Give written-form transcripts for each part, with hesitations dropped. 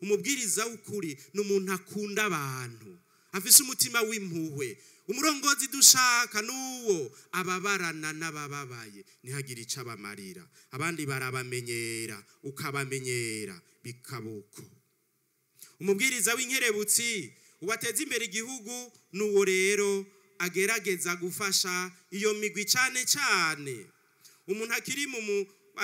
Umubwiriza w'ukuri ni umuntu akunda abantu, afise umutima w'impuhwe. Umurongozi dushaka n'uwo ababarana n'abababaye, ntihagire icyo abamarira. Abandi barabamenyera, ukabamenyera bikaba uko. Umubwiriza w'inkerebutsi ubateza imbere igihugu n'uwo rero agerageza gufasha iyo migwi cyane cyane. Umuntu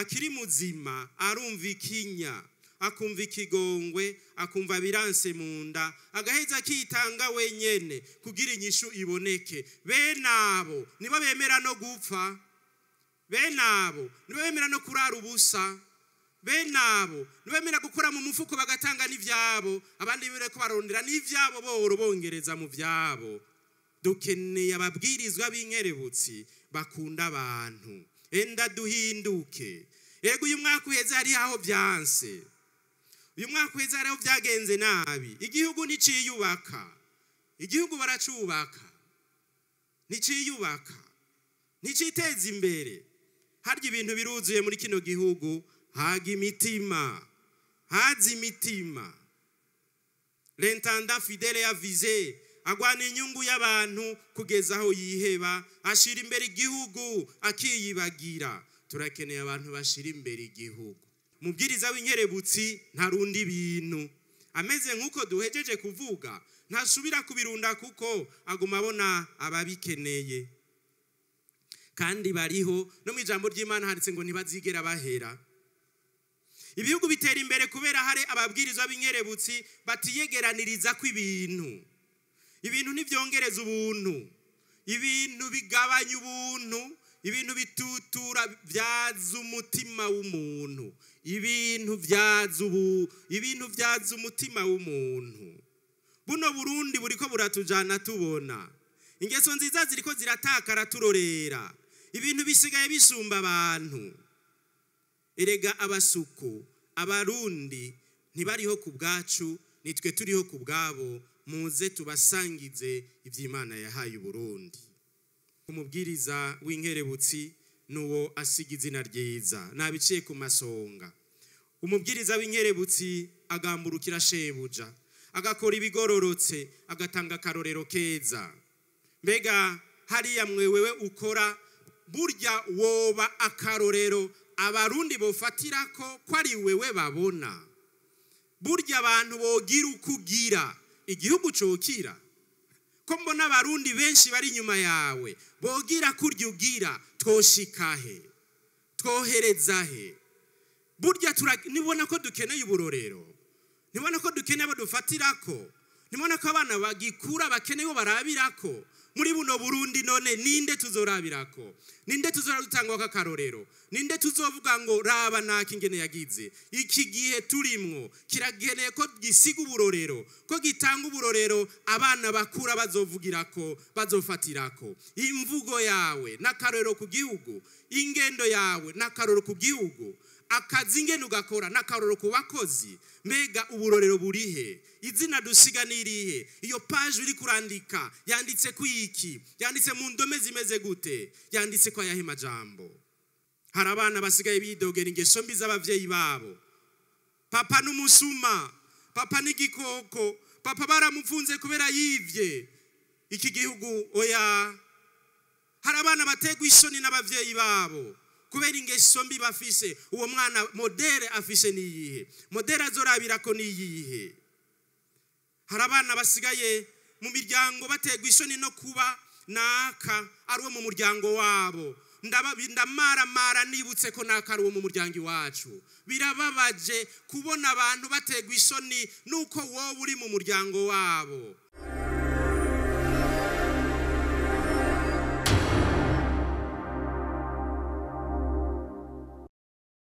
akiri muzima arumva ikinya, akumva ikigongwe, akumva biranse mu nda, agaheza akitanga wenyene kugira inyishu iboneke. Bene abo nibo bemera no gupfa, bene abo nibo bemera no kurara ubusa, bene abo nibo bemera gukora mu mufuko bagatanga n'ivyabo, abandi bemera ko barondera n'ivyabo boro bongereza mu vyabo. Dukeneye ababwirizwa b'inkerebutsi bakunda abantu. Enda duhinduke. Ego uyu mwaka uheze hari aho byanse, uyu mwaka uheze hari aho byagenze nabi. Igihugu nticiyubaka, igihugu baracubaka, nticiyubaka, nticiteza imbere. Harya ibintu biruzuye muri kino gihugu, haga imitima, haza imitima. L'intendant fidèle avisé agwana inyungu y'abantu kugeza aho yiheba, ashira imbere igihugu akiyibagira. Turakeneye abantu bashira imbere igihugu. Mubwiriza w'inkerebutsi ntarundi ibintu, ameze nk'uko duhejeje kuvuga, ntasubira kubirunda kuko aguma abona ababikeneye kandi bariho. No mu ijambo ry'Imana handitse ngo ntibazigera bahera. Ibihugu bitera imbere kubera hari ababwirizwa b'inkerebutsi batiyegeraniriza ko ibintu. Ibintu ntibyongereza ubuntu, ibintu bigabanya ubuntu, ibintu bitutura byaza umutima w'umuntu, ibintu byaza ubu, ibintu byaza umutima w'umuntu. Buno Burundi buriko buratujana tubona ingeso nziza ziriko ziratakara turorera, ibintu bisigaye bisumba abantu. Erega abasuku abarundi ntibariho ku bwacu, nitwe turiho ku bwabo. Muze tubasangize iby'Imana yahaye Uburundi. Umubwiriza w'inkerebutsi nuwo asiga izina ryiza, nabiciye ku masonga. Umubwiriza w'inkerebutsi agamburukira shebuja, agakora ibigororotse, agatanga akarorero keza. Mbega hariya mwe wewe ukora, burya woba akarorero abarundi bofatirako ko ari wewe babona. Burya abantu bogira uko ugira, igihugu cokira. Ko mbona abarundi benshi bari inyuma yawe, bogira kurya ugira, twoshika he? Twohereza he? Burya nibona ko dukeneye uburorero, nibona ko dukeneye abo dufatirako, nibona ko abana bagikura bakeneye bo barabirako. Muri buno Burundi none ninde tuzorabirako? Ninde tuzora dutangwa akarorero? Ninde tuzovuga ngo raba naka ingene yagize? Iki gihe turimwo kirageneye ko gisiga uburorero, ko gitanga uburorero abana bakura bazovugirako, bazofatirako. Imvugo yawe n'akarorero ku gihugu, ingendo yawe n'akarorero ku gihugu, akazi ingene ugakora n'akarorero ku bakozi. Mbega uburorero burihe? Izina dusiga nirihe? Iyo page uri kurandika yanditse ku iki? Yanditse mu ndome zimeze gute? Yanditse ko ayahe majambo? Hari abana basigaye bidogera ingeso mbi z'abavyeyi babo. Papa n'umusuma, papa n'igikoko, papa baramufunze kubera yivye. Iki gihugu oya. Hari abana bategwa isoni n'abavyeyi babo kubera ingeso mbi bafise. Uwo mwana modèle afise niyihe? Modèle azorabirako niyihe? Hari abana basigaye mu miryango bategwa isoni no kuba naka ari uwo mu muryango wabo. Ndamaramara nibutse ko naka ari uwo mu muryango iwacu. Birababaje kubona abantu bategwa isoni nuko wowe uri mu muryango wabo.